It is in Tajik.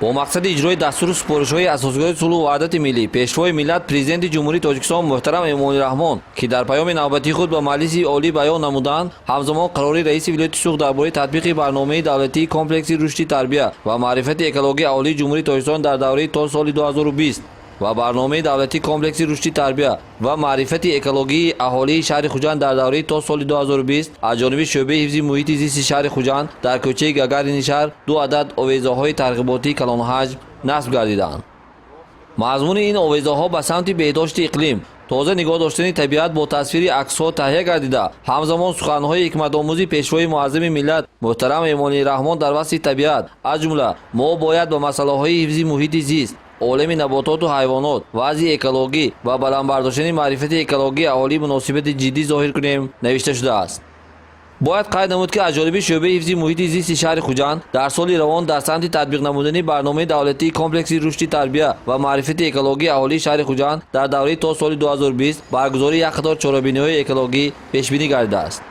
Бо мақсади иҷрои дастуру супоришҳои Асосгузори сулҳу ваҳдати миллӣ, Пешвои миллат, Президенти Ҷумҳурии Тоҷикистон муҳтарам Эмомалӣ Раҳмон, ки дар паёми навбатии худ ба Маҷлиси Олӣ баён намуданд, ҳамзамон қарори раиси вилояти Суғд дар бораи татбиқи барномаи давлатии комплекси рушди тарбия ва маърифати экологии аҳолии Ҷумҳурии Тоҷикистон дар давраи то соли 2020 ва барномаи давлатии комплекси рушди тарбия ва маърифати экологии аҳолии шаҳри Хуҷанд дар давраи то соли 2020 аз ҷониби шӯъбаи ҳифзи муҳити зисти шаҳри Хуҷанд дар кӯчаи Гагарини шаҳр ду адад овезаҳои тарғиботии калонҳаҷм насб гардиданд. Мазмуни ин овезаҳо ба самти беҳдошти иқлим, тоза нигоҳ доштани табиат бо тасвири аксҳо таҳия гардида, ҳамзамон суханҳои ҳикматомӯзи Пешвои муаззами миллат муҳтарам Эмомалӣ Раҳмон дар васфи табиат, аз ҷумла мо бояд ба масъалаҳои ҳифзи муҳити зист, олами набототу ҳайвонот, вазъи экологӣ ва баланд бардоштани маърифати экологии аҳолӣ муносибати ҷиддӣ зоҳир кунем, навишта шудааст. Бояд қайд намуд, ки аз ҷониби шӯъбаи ҳифзи муҳити зисти шаҳри Хуҷанд дар соли равон дар самти татбиқ намудани барномаи давлатии комплекси рушди тарбия ва маърифати экологии аҳолии шаҳри Хуҷанд дар давраи то соли 2020 баргузории як қатор чорабиниҳои экологӣ пешбинӣ гардидааст.